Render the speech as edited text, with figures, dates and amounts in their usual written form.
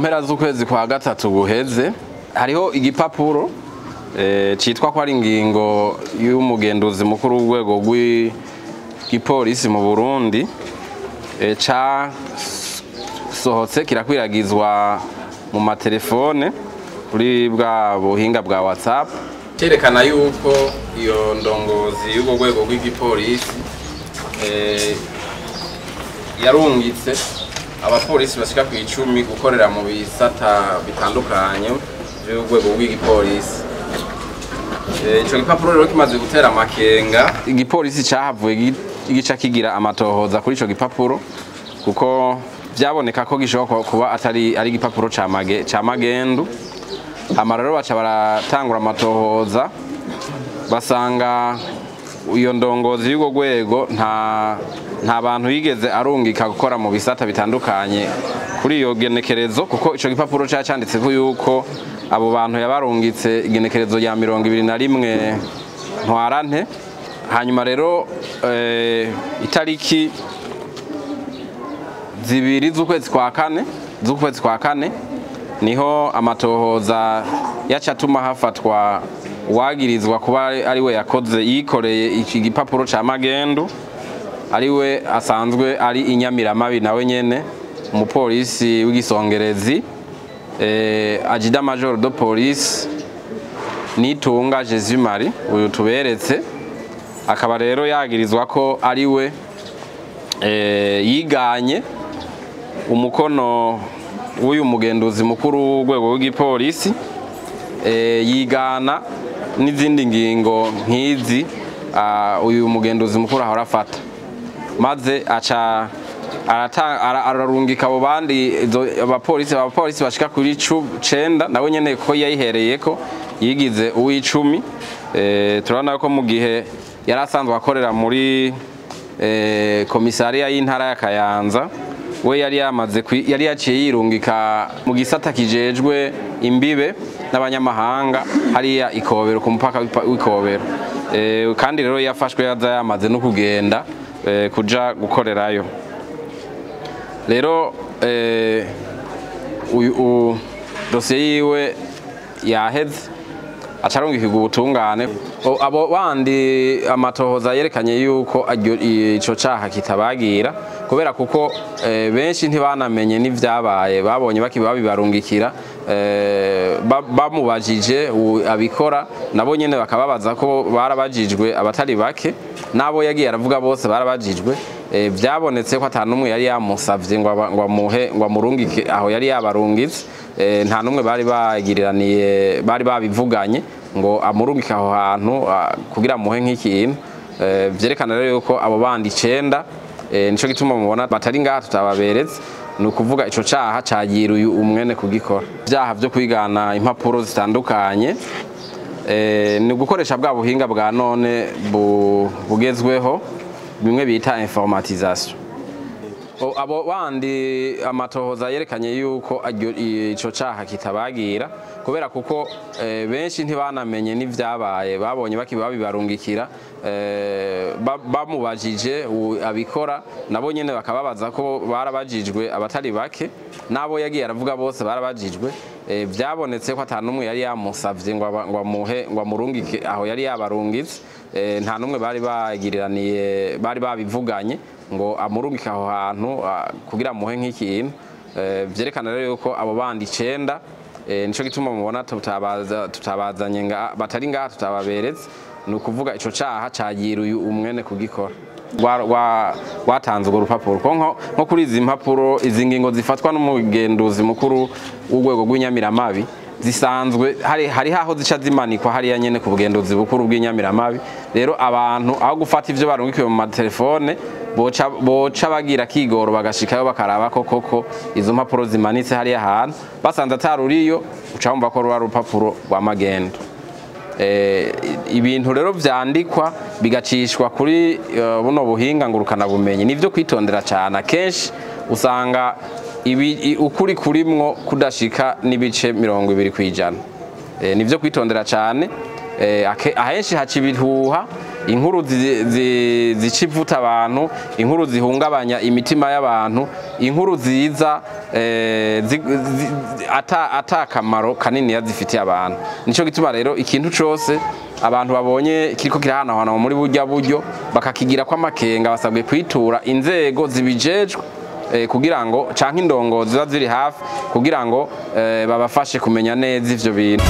Mu mpera z'ukwezi kwa gatatu guheze, hariho igipapuro citwa ko ari ingingo y'umugenduzi mukuru w'urwego rw'igipolisi mu Burundi, casohotse kirakwiragizwa mu matelefone kuri bwa buhinga bwa WhatsApp, cerekana yuko iyo ndongozi y'urwo rwego rw'igipolisi yarungitse abapolisi bashika ku 10 gukorera mu bisata bitandukanye by'urwego rw'igipolisi. Ico gipapuro rero kimaze gutera amakenga, igipolisi cahavuye gica kigira amatohoza kuri ico gipapuro, kuko vyaboneka ko gishobora kuba atari ari igipapuro ca magendu. Hama rero baca baratangura amatohoza, basanga iyo ndongozi y'urwo rwego nta bantu yigeze arungika gukora mu bisata bitandukanye kuri iyo genekerezo, kuko ico gipapuro ca canditseko yuko abo bantu yabarungitse igenekerezo rya 21 Ntwarante. Hanyuma rero itariki 2 z'ukwezi kwa kane niho amatohoza yacatuma hafatwa uwagirizwa kuba ari we yakoze, yikoreye iki gipapuro ca magendu, ari we asanzwe ari inyamiramabi nawe nyene, umupolisi w'igisongerezi, adjudant major de police Nitunga Jésus Marie, uyu tuberetse. Akaba rero yagirizwa ko ari we yiganye umukono w'uyu mugenduzi mukuru w'urwego rw'igipolisi, yigana n'izindi ngingo nk'izi uyu mugenduzi mukuru ahora afata, maze aca ararungika abo bandi abapolisi bashika kuri 9. Nawe nyene ko yayihereyeko, yigize uw'icumi. Turabona ko mu gihe yari asanzwe akorera muri komisariya y'intara ya Kayanza, we yari yamaze yari yaciye yirungika mu gisata kijejwe imbibe n'abanyamahanga hariya Ikobero, ku mupaka w'Ikobero. Kandi rero yafashwe yaza yamaze no kugenda kuja gukorerayo. Rero uyu dosiye yiwe yaheze, acarungikirwa ubutungane. Abo bandi amatohoza yerekanye yuko ico caha kitabagira, kubera kuko benshi ntibanamenye n'ivyabaye, babonye babibarungikira, bamubajije abikora nabo nyene bakababaza ko barabajijwe abatari bake, nabo yagiye aravuga bose barabajijwe. Vyabonetse ko ata n'umwe yari yamusavye ngo amuhe, ngo amurungike aho yari yabarungitse. Nta n'umwe bari bagiriraniye, bari babivuganye ngo amurungike aho hantu kugira amuhe nk'ikintu. Vyerekana rero yuko abo bandi 9, nico gituma mubona batari ngaha, tutababeretse. Ni ukuvuga ico caha cagira uyu umwene kugikora. Ivyaha vyo kwigana impapuro zitandukanye, ni gukoresha bwa buhinga bwa none bugezweho, bimwe bita informatisation. Abo bandi amatohoza yerekanye yuko ico caha kitabagira, kubera kuko benshi ntibanamenye n'ivyabaye, babonye babibarungikira, bamubajije abikora nabo nyene bakababaza ko barabajijwe abatari bake, nabo yagiye aravuga bose barabajijwe. Vyabonetse ko ata n'umwe yari yamusavye ngo amuhe, ngo amurungike aho yari yabarungitse. Nta n'umwe bari bagiriraniye, bari babivuganye ngo amurungike aho hantu kugira amuhe nk'ikintu. Vyerekana rero yuko abo bandi 9, nico gituma mubona tutabazanye batari ngaha, tutababeretse. Ni ukuvuga ico caha cagira uyu umwene kugikora watanze urwo rupapuro. Ko nko kuri izi mpapuro, izi ngingo zifatwa n'umugenduzi mukuru w'urwego rw'inyamiramabi zisanzwe hari haho zica zimanikwa hariya nyene ku bugenduzi bukuru bw'inyamiramabi. Rero abantu aho gufata ivyo barungikiwe mu matelefone, boca bagira kigoro bagashikayo, bakaraba ko koko izo mpapuro zimanitse hariya hantu. Basanze ataruriyo, uca wumva ko ruba rupapuro rwa magendo. Ibintu rero vyandikwa bigacishwa kuri buno buhinga ngurukana bumenyi nivyo kwitondera cyane. Akenshi usanga ukuri kurimwo kudashika n'ibice 20%. Nivyo kwitondera cyane. Ahenshi haca ibihuha. Inkuru zica ivuta abantu, inkuru zihungabanya imitima y'abantu, inkuru ziza ata kamaro kanini yazifitiye abantu. Nico gituma rero ikintu cose abantu babonye kiriko kirahanahana muri burya buryo bakakigira ko amakenga, basabwe kwitura inzego zibijejwe kugira ngo canke indongozi ziba ziri hafi kugira ngo babafashe kumenya neza ivyo bintu.